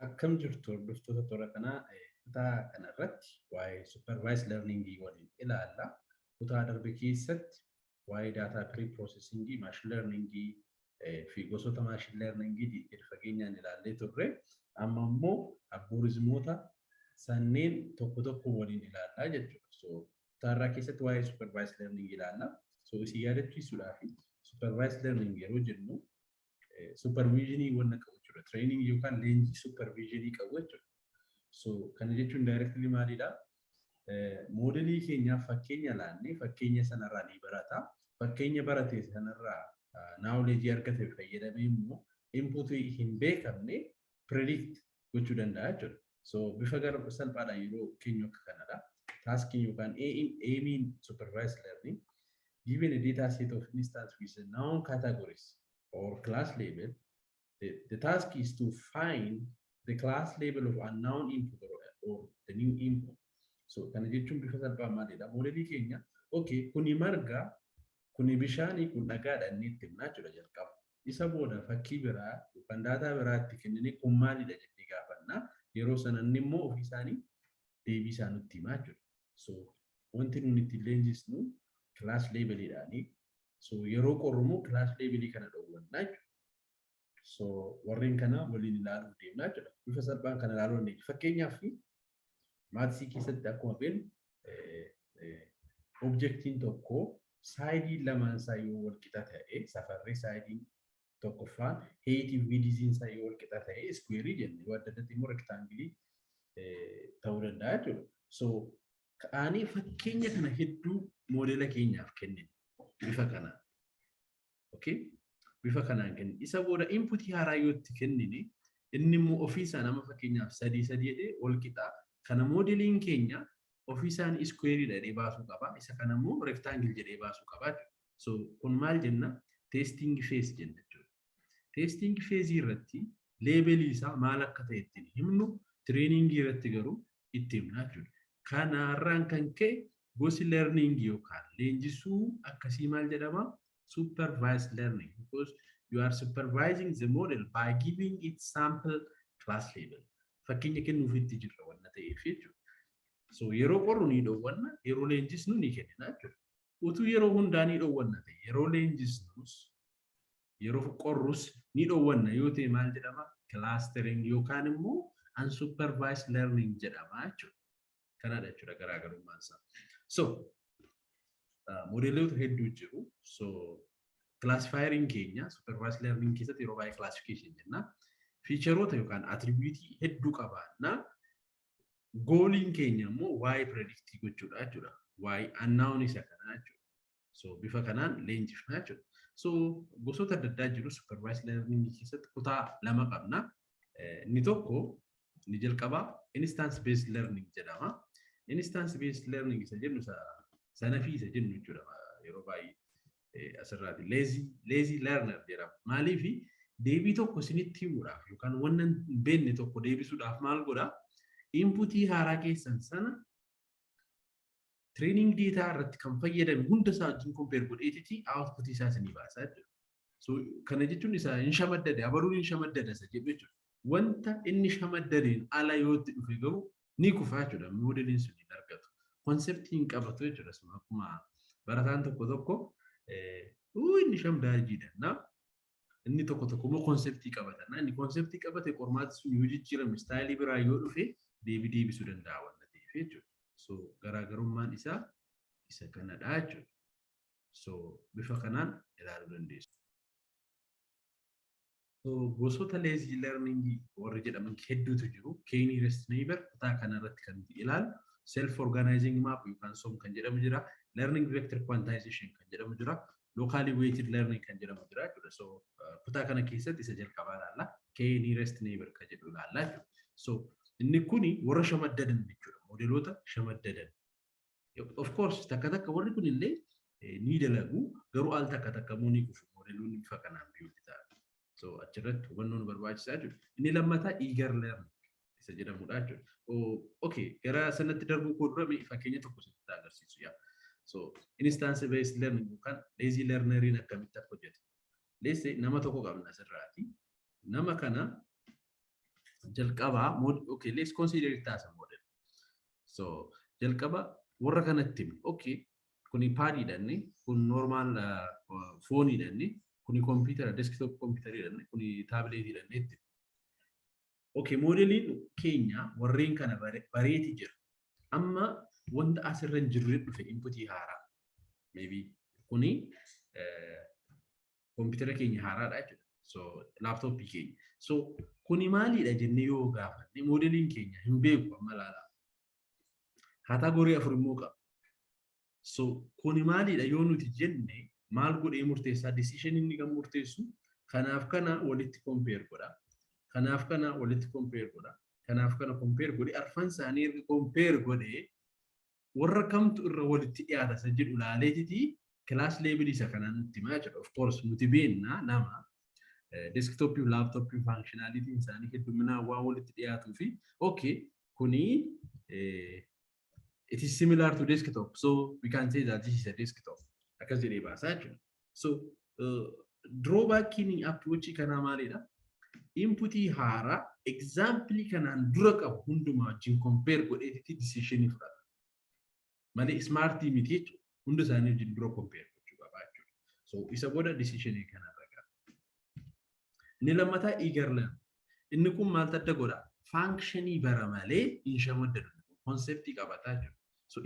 Akkam jirtu, hordoftoota toora kanaa? Kutaa kanarratti waa'ee supervised learning waliin ilaalla. Kutaa darbe keessatti waa'ee data pre-processing, machine learning fi gosoota machine learning gadi fageenyaan ilaallee turre. Amma immoo algorithmoota sanneen tokko tokko waliin ilaallaa jechuudha. So kutaa irraa keessatti waa'ee supervised learning ilaalla. So isin yaadachiisuudhaaf, supervised learning yeroo jennu supervisionii wanna qabu jechuudha. Training yookaan leenjii supervisionii qabu jechuudha. So kana jechuun directly maalidha? Moodelii keenyaaf fakkeenya laannee fakkeenya sanarraa ni barata. Fakkeenya barate sanarraa knowledge argate fayyadamee immoo inputii hin beekamne predict gochuu danda'a jechuudha. So bifa gara salphaadhaan yeroo keenyu akka kanadha. Taskiin yookaan aimiin supervised learning, given a data set of instance with a known categories or class label, the task is to find the class label of unknown input or the new input. So kana jechuun bifa salphaa maalidha? Moodelii keenya, okay, kuni marga, kuni bishaanii, kun dhagaadha inni itti himnaa jechuudha jalqaba. Isa booda fakkii biraa yookaan daataa biraa itti kenninee kun maalidha jennee gaafanna. Yeroo sana inni immoo ofii isaanii deebii isaa nutti himaa jechuudha. So wanti nuti ittiin leenjisnu class labeliidhaani. So yeroo qorrumu class labelii kana dhoowwannaa jechuudha. So warreen kana waliin ilaaluuf deemnaa jechuudha. Bifa salphaan kana ilaaluu dandeenya. Fakkeenyaaf, mathsii keessatti akkuma beeknu, objectiin tokko sideii lamaan isaa yoo wal qixa ta'e, safarree sideiin tokkoffaan heightii fi widthiin isaa yoo wal qixa ta'e squareii jenne, yoo adda addatti immoo rectangleii ta'uu danda'a jechuudha. So ka'anii fakkeenya kana hedduu moodela keenyaaf kennine bifa kanaan. Okay? Bifa kanaan kennine. Isa booda inputii haaraa yoo itti kennine, inni immoo ofiisaa nama fakkeenyaaf sadii sadii jedhee wal qixaa. Kana moodeliin keenya ofiisaan squareii jedhee baasuu qaba. Isa kana immoo rectangle jedhee baasuu qaba jechuudha. So kun maal jenna? Testing phase jenna jechuudha. Testing phase irratti labelii isaa maal akka ta'e ittiin himnu, trainingii irratti garuu itti himna jechuudha. Kanarraan kan ka'e gosi learning yookaan leenjisuu akkasii maal jedhama? Supervised learning, because you are supervising the model by giving it sample class label. Fakkeenya kennuufitti jirra wanna ta'eef jechuudha. So yeroo qorru ni dhoowwanna, yeroo leenjisnu ni kennina jechuudha. Utuu yeroo hundaa ni dhoowwanna ta'e, yeroo leenjisnus yeroo qorrus ni dhoowwanna yoo ta'e, maal jedhama? Clustering yookaan immoo unsupervised learning jedhama jechuudha. Kanadha jechuudha garaagarummaan isaa. So moodeloota hedduu jiru. So classifieriin keenya supervised learning keessatti yeroo baay'ee classification jenna. Featureoota yookaan attributeii hedduu qabaanna. Goaliin keenya immoo waa'ee predictii gochuudha jechuudha. Waa'ee unknown isa kanaa jechuudha. So bifa kanaan leenjifna jechuudha. So gosoota adda addaa jiru. Supervised learning keessatti kutaa lama qabna. Inni tokko, inni jalqabaa, instance based learning jedhama. Instance based learning isa jennu sanafii isa jennu jechuudha yeroo baay'ee asirraati. Lazy learner jedhama. Maaliif? Deebii tokko isinitti himuudhaaf yookaan wanna hin beekne tokko deebisuudhaaf maal godhaa? Inputii haaraa keessan sana training data irratti kan fayyadame hunda isaa wajjin compare godheetiti output isaa isinii baasa jechuudha. So kana jechuun isaa hin shamaddade, abaluun hin shamaddada isa jedhu jechuudha. Wanta inni shamaddadeen ala yoo itti dhufe garuu ni kufa jechuudha. Moodeliin sun hin argatu. Conceptii hin qabatu jechuudha. Sun akkuma barataan tokko tokko inni shamdaajiidha. Na inni tokko tokko immoo conceptii qabata. Inni conceptii qabate qormaati sun yoo jijjiirame, styleii biraa yoo dhufe, deebii deebisuu danda'a waan ta'eef jechuudha. So garaagarummaan isaa isa kanadha jechuudha. So bifa kanaan ilaaluu dandeessu. So gosoota lazy learning warri jedhaman hedduutu jiru. K nearest neighbor kutaa kanarratti kan nuti ilaalu. Self organizing map yookaan SOM kan jedhamu jira. Learning vector quantization kan jedhamu jira. Locally weighted learning kan jedhamu jira jechuudha. So kutaa kana keessatti isa jalqabaa ilaalla. K nearest neighbor kan jedhu ilaalla jechuudha. So inni kuni warra shamaddadan jechuudha. Moodeloota shamaddadan. Of course, takka takka warri kun illee ni dalagu, garuu al takka takka immoo ni kufu moodeloonni bifa kanaan biyyooti ta'an. So achirratti hubannoo nu barbaachisaa jechuudha. Inni lammataa eager learning isa jedhamudha jechuudha. Okay, gara sanatti darbuu koo dura fakkeenya tokko sitti agarsiisu yaa. So instance based learning yookaan lazy learneriin akkamitti akka hojjetu. Let's say nama tokko qabna asirraati. Nama kana Jalqabaa, okay, let's consider it as a model. So jalqaba warra kanatti himne, okay, kuni padiidha inni, kun normal phoneiidha inni, kuni kompiitara desktop kompiitariidha inni, kuni tabletiidha inni itti. Okay, modeliin keenya warreen kana bareeti jira. Amma wanta asirra hin jirre dhufe, inputii haaraa. Maybe kuni kompiitara keenya haaraadha jechuudha. So laptopii keenya. So kuni maalidha jennee yoo gaafanne, modeliin keenya hin beeku amma ilaalaa. Category afur immoo qaba. So kuni maalidha yoo nuti jenne, maal godhee murteessaa? Decision inni kan murteessu kanaaf kana walitti compare godha. Kanaaf kana walitti compare godha. Kanaaf kana compare godhee, arfan isaanii erga compare godhee, warra kamtu irra walitti dhiyaata isa jedhu laaleetiti class labelii isa kanaan nutti himaa jechuudha. Of course nuti beekna, nama desktopii fi laptopii functionalityn isaanii hedduminaan waan walitti dhiyaatuu fi, okay, kuni it is similar to desktop, so we can say that this is a desktop akkas jedhee baasaa jechuudha. So drawbackiin approachii kanaa maalidha? Inputii haaraa example kanaan dura qabu hundumaa wajjin compare godheetitti decisionii fudhata. Malee smartii miti jechuudha. Hunda isaanii wajjin dura compare gochuu qaba jechuudha. So isa booda decisionii kanarra gaha. Inni lammataa eager learn. Inni kun maaltu adda godha? Functionii bara malee hin shamaddadu. Conceptii qabataa jiru. So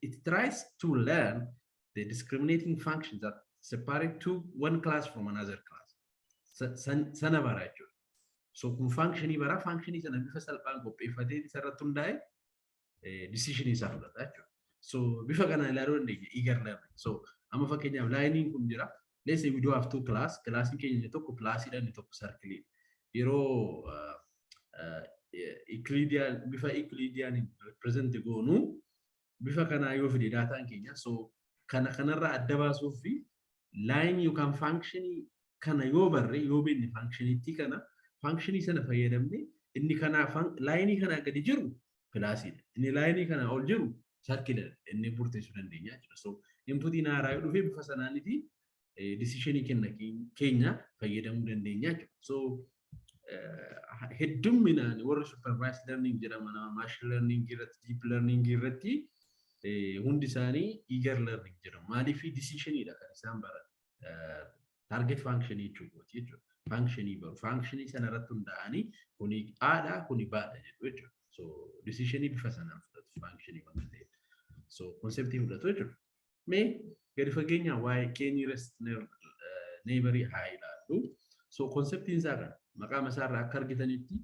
it tries to learn the discriminating functions that separate two one class from another class. Sana bara jechuudha. So kun functionii bara, functionii sana bifa salphaan qopheeffatee isarratti hundaa'e decisionii isaa fudhata jechuudha. So bifa kanaan ilaaluu dandeenya eager learning. So amma fakkeenyaaf lineiin kun jira. Let's say we do have two class. Classiin keenya tokko plusiidha, inni tokko circleiidha. Yeroo Euclidean, bifa Euclidean represent goonu, bifa kanaa yoo fide dataan keenya, so kana kanarraa adda baasuu fi line yookaan functionii kana yoo barre, yoo beekne, functioniitti kana functionii sana fayyadamne, inni kanaa lineii kanaa gadi jiru plusiidha. Inni lineii kanaa ol jiru circleiidha. Inni murteessuu dandeenya jechuudha. So inputiin haaraa yoo dhufe, bifa sanaaniti decisionii kenna keenya fayyadamuu dandeenya jechuudha. So heddumminaan warri supervised learning jedhaman, machine learning irratti, deep learning irratti, hundi isaanii eager learning jedhamu. Maaliif? Decisionidha kan isaan baran. Target function jechuudha jechuudha. Functionii baru. Functionii sana irratti hundaa'anii kuni A'dha, kuni B'dha jedhu jechuudha. So decisionii bifa sanaan fudhatu, functionii wanta ta'eef. So conceptii fudhatu jechuudha. Mee gadi fageenyaan waa'ee k-nearest neighborii haa ilaallu. So conceptiin isaa kana maqaa isaarraa akka argitanitti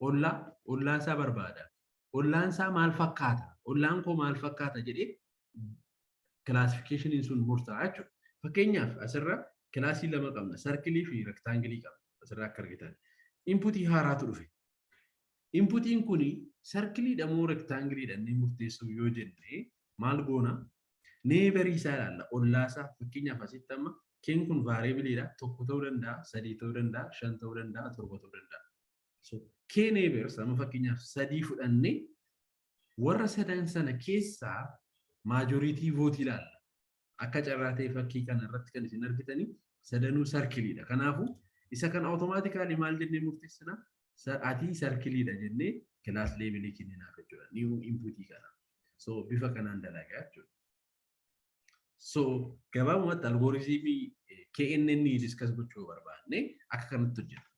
ollaa ollaa isaa barbaada. Ollaan isaa maal fakkaata? Ollaan koo maal fakkaata jedhee classificationiin sun murtaa'a jechuudha. Fakkeenyaaf asirra classii lama qabna. Circleii fi rectangleii qabna. Asirra akka argitan. Inputii haaraatu dhufe. Inputiin kuni circleiidha moo rectangleiidha inni murteessu yoo jenne, maal goona? Neighborii isaa ilaalla. Ollaa isaa, fakkeenyaaf asitti amma k'n kun variableiidha. Tokko ta'uu danda'a, sadii ta'uu danda'a, shan ta'uu danda'a, torba ta'uu danda'a. So k neighbors amma fakkeenyaaf sadii fudhannee, warra sadan sana keessaa majority voteii ilaalla. Akka carraa ta'e fakkii kana irratti kan isin argitanii sadanuu circleiidha. Kanaafuu isa kana automatically maal jennee murteessina? Ati circleiidha jennee class labelii kenninaaf jechuudha. New inputii kana. So bifa kanaan dalagaa jechuudha. So gabaabumatti algorithmii KNN discuss gochuu barbaanne akka kanatti hojjeta.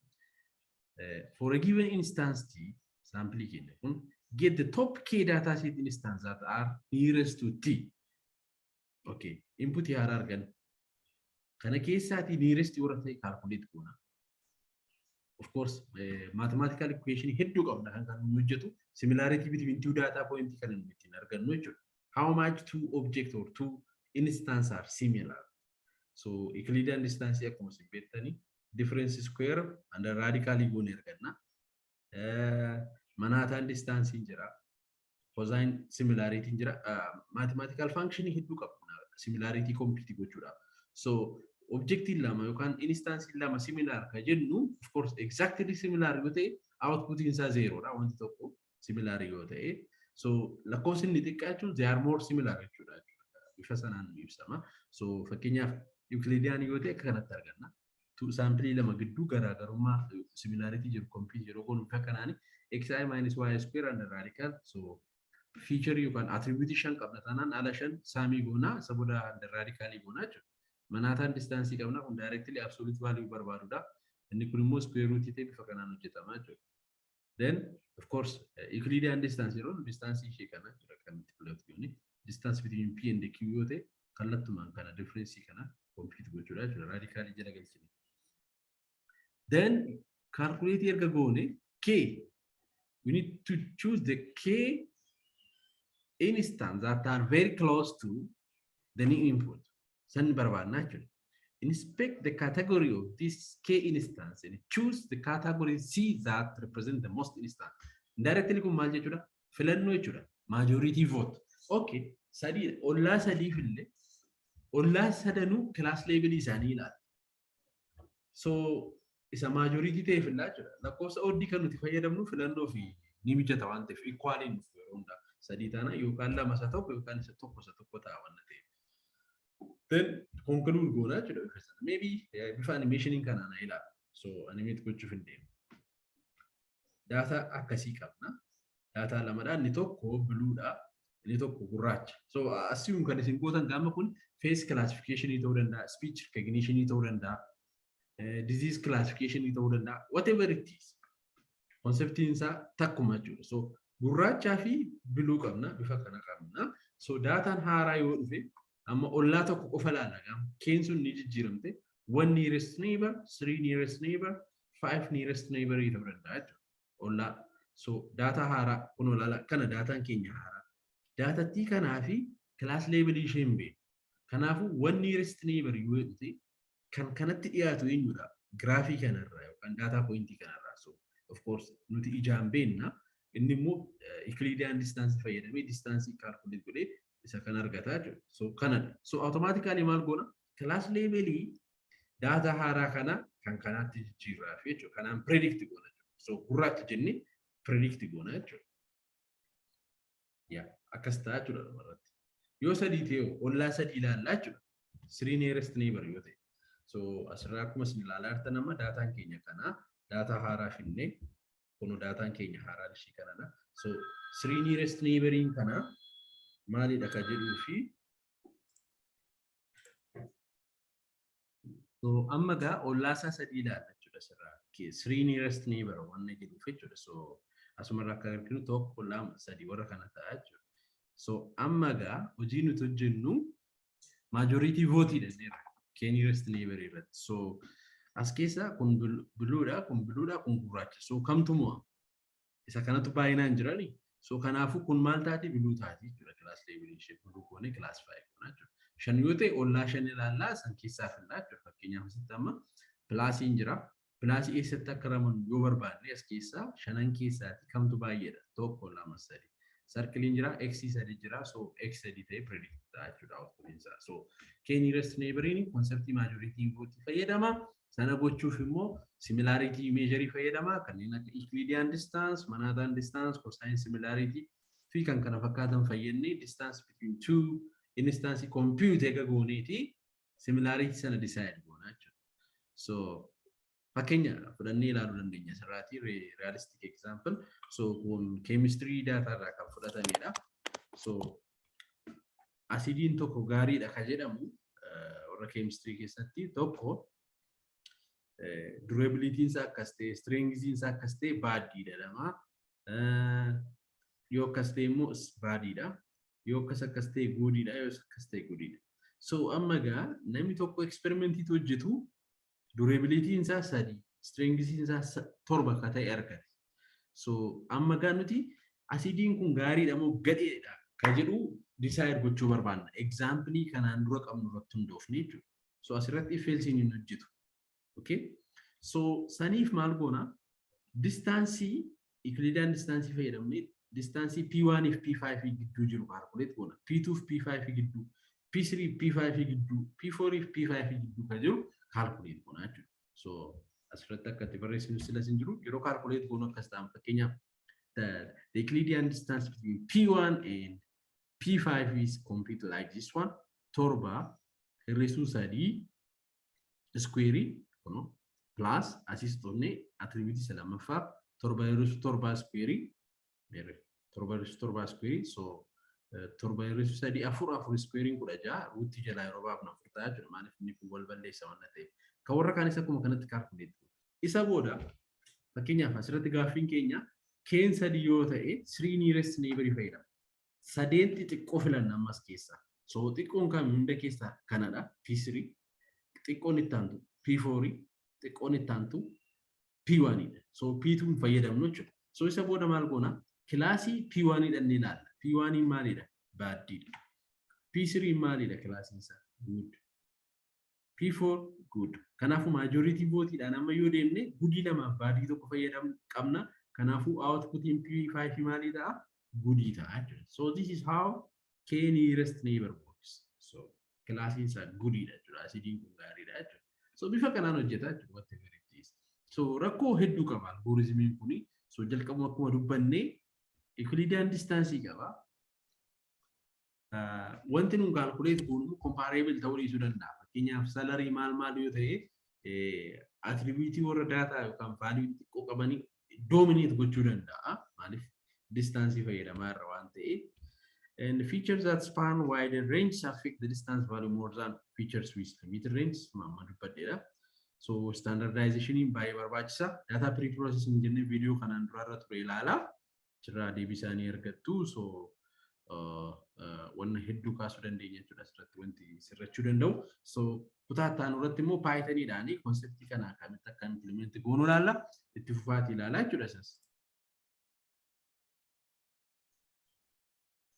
For a given instance T, sample keenya kun, get the top K data set instance that are nearest to T. Okay, input haaraa arganna. Kana keessaatii nearest warra ta'e calculate goona. Of course, mathematical equation hedduu qabna kan nu hojjetu similarity between two data point kan nuti ittiin argannu jechuudha. How much two object or two instance are similar. So Euclidean distance akkuma isin beektanii difference square and radically goone arganna. Manhattan distance jira. Cosine similarity jira. Mathematical function hedduu qabna similarity compute gochuudhaaf. So objectiin lama yookaan instance lama similar ka jennu, of course exactly similar yoo ta'e, outputiin isaa zerodha, wanti tokko similar yoo ta'e. So lakkoofsi inni xiqqaa jechuun they are more similar jechuudha. Bifa sanaan ibsama. So fakkeenyaaf Euclidean yoo ta'e akka kanatti arganna. Sample lama gidduu garaagarummaa, similarity jiru compute yeroo goonu bifa kanaani xi minus y square under radical. So feature yookaan attribute shan qabna taanaan ala shan sum goonaa, isa booda under radicalii goonaa jechuudha. Manhattan distance qabna, kun directly absolute value barbaadudha. Inni kun immoo square root ta'e bifa kanaan hojjetama jechuudha. Then, of course, Euclidean distance yeroo distance ishee kana jechuudha kan itti filatu goone, distance between P and Q yoo ta'e kallattumaan kana difference kana compute gochuudha jechuudha, radicalii jala galchine. Then calculate erga goone, K, we need to choose the K instance that are very close to the new input. San barbaadna jechuudha. Inspect the category of this K instance and choose the category C that represent the most instance. Indirectly kun maal jechuudha? Filannoo jechuudha. Majority vote. Okay. Sadii, ollaa sadii fille, ollaa sadanuu class label isaanii ilaala. So isa majority ta'e fillaa jechuudha. Lakkoofsa odd kan nuti fayyadamnu filannoo fi ni mijata waan ta'eef equaliin dhufu yeroo hundaa. Sadii taana yookaan lama isa tokko yookaan isa tokko isa tokko ta'a waan ta'eef. Then conclude goona jechuudha bifa sana. Maybe bifa animationiin kanaan haa ilaalu. So animate gochuuf hin deemu. Data akkasii qabna. Data lamadha. Inni tokko bluedha. Inni tokko gurraacha. So assume kan isin gootan gama kun face classification ta'uu danda'a, speech recognition ta'uu danda'a, disease classification ta'uu danda'a, whatever it is. Conceptiin isaa takkuma jechuudha. So gurraachaa fi blue qabna, bifa kana qabna. So dataan haaraa yoo dhufe amma ollaa tokko qofa laala gama. Keen sun ni jijjiiramte, one nearest neighbor, three nearest neighbor, five nearest neighbor ta'uu danda'a jechuudha. Ollaa. So data haaraa kun olaala kana, dataan keenya haaraa. Datattii kanaa fi class labelii ishee hin beeku. Kanaafuu one nearest neighbor yoo jedhute kan kanatti dhiyaatu eenyudha? Graphii kanarraa yookaan data pointii kanarraa. So of course nuti ijaan beenna, inni immoo Euclidean distance fayyadamee distance calculate godhee isa kan argataa jechuudha. So kanadha. So automatically maal goona? Class labelii data haaraa kana kan kanaatti jijjiirraa fi jechuudha. Kanaan predict goona jechuudha. So gurraacha jennee predict goona jechuudha. Yaa, akkas ta'a jechuudha dhumarratti. Yoo sadii ta'e ollaa sadii ilaallaa jechuudha. Three nearest neighbor yoo ta'e. So asirraa akkuma isin ilaalaa jirtan amma dataan keenya kana data haaraa finnee, kun dataan keenya haaraa ishii kanadha. So three nearest neighboriin kana maalidha ka jedhuu fi so amma gaa ollaa isaa sadii ilaalla jechuudha asirraa. Three nearest neighbor waan jedhuuf jechuudha. So asumarraa akka arginu tokko, lama, sadii warra kana ta'a jechuudha. So amma gaa hojii nuti hojjennu majority vote jenneera. K nearest neighbor irratti. So as keessa kun bluedha, kun bluedha, kun gurraacha. So kamtu mo'a? Isa kanatu baay'inaan jirani. So kanaafuu kun maal taati? Blue taati jechuudha. Class label ishee blue goone classify goona jechuudha. Shan yoo ta'e ollaa shan ilaallaa, san keessaa fillaa jechuudha. Fakkeenyaaf asitti amma plusiin jira. Plusii eessatti akka ramannu yoo barbaanne as keessaa shanan keessaati kamtu baay'eedha? Tokko, lama, sadi. Circleiin jira, x sadi jira, so x sadi ta'e predict ta'a jechuudha output isaa. So k nearest neighboriin conceptii majority vote fayyadama. Sana gochuuf immoo similarity measure fayyadama, kanneen akka Euclidean distance, Manhattan distance, cosine similarity fi kan kana fakkaatan fayyadnee distance between two instance compute eega gooneeti similarity sana decide goona jechuudha. So fakkeenya fudhannee ilaaluu dandeenya asirraati, realistic example. So kun chemistry data irraa kan fudhatamedha. So asidiin tokko gaariidha ka jedhamu warra chemistry keessatti tokko durabilityn isaa akkas ta'e, strengthiin isaa akkas ta'e badiidha jedhama. Yoo akkas ta'e immoo badiidha. Yoo akkas akkas ta'e goodiidha. Yoo akkas ta'e goodiidha. So amma gaa namni tokko experimentiitu hojjetu durabilityn isaa 3, strengthiin isaa 7 akka ta'e argate. So amma gaa nuti asidiin kun gaariidha moo gadheedha ka jedhu decide gochuu barbaanna. Example kanaan dura qabnu irratti hundoofne jechuudha. So asirratti if elseiin hin hojjetu. Okay? So saniif maal goona? Distance, Euclidean distance fayyadamnee distance P1 fi P5 gidduu jiru calculate goona. P2 fi P5 gidduu, P3 fi P5 gidduu, P4 fi P5 gidduu kan jiru calculate goona jechuudha. So asirratti akka itti barreessinu silas hin jiru, yeroo calculate goonu akkas ta'an, fakkeenyaaf the Euclidean distance between P1 and P5 is compute like this one: 7 hir'isuu 3 square Kunoo plus asiis xumne attribute isa lammaffaa 7 hir'isuu 7 square, 7 hir'isuu 7 square. So 7 hir'isuu 3 4, 4 squareiin 16, rootii jalaa yeroo baafnu 4 ta'a jechuudha. Maaliif inni kun wal balleessa waan ta'eef. Kan warra kaanis akkuma kanatti calculate. Isa booda fakkeenyaaf asirratti gaaffiin keenya k'n 3 yoo ta'e, three nearest neighbor fayyadama. Sadeen xixiqqoo filanna ammas keessaa. So xiqqoon kam hunda keessaa kanadha, P3. Xiqqoon itti aantu P4, xiqqoon itti aantu P1 dha. So P2 hin fayyadamnu jechuudha. So isa booda maal goona? Classii P1 dha inni ilaalla. P1 maalidha? Badiidha. P3 maalidha classiin isaa? Good. P4 good. Kanaafuu majority voteiidhaan amma yoo deemne goodii lamaaf badii tokko fayyadamu qabna. Kanaafuu outputiin P5 maalii ta'a? Goodii ta'a jechuudha. So this is how K nearest neighbor works. So classiin isaa goodiidha jechuudha. Acidiin kun gaariidha jechuudha. So bifa kanaan hojjeta jechuudha, whatever it is. So rakkoo hedduu qaba algorithmiin kuni. So jalqabuma akkuma dubbanne Euclidean distance qaba. Wanti nun calculate goonu comparable ta'uu dhiisuu danda'a. Fakkeenyaaf salary maal maal yoo ta'e, attribute warra data yookaan value xiqqoo qabanii dominate gochuu danda'a. Maaliif distance fayyadamaa irra waan ta'eef. And features that span wider range affect the distance value more than features with limited range. Amma dubbadheedha. So standardization baay'ee barbaachisa. Data pre-processing jennee viidiyoo kanaan duraarra ture ilaala. Achirraa deebii isaanii argattu. So wanna hedduu kaasuu dandeenya jechuudha asirratti wanti sirrachuu danda'u. So kutaa itti aanu irratti immoo Pythoniidhaan conceptii kana akkamitti akka implement goonuu ilaalla. Itti fufaatii ilaalaa jechuudha isas.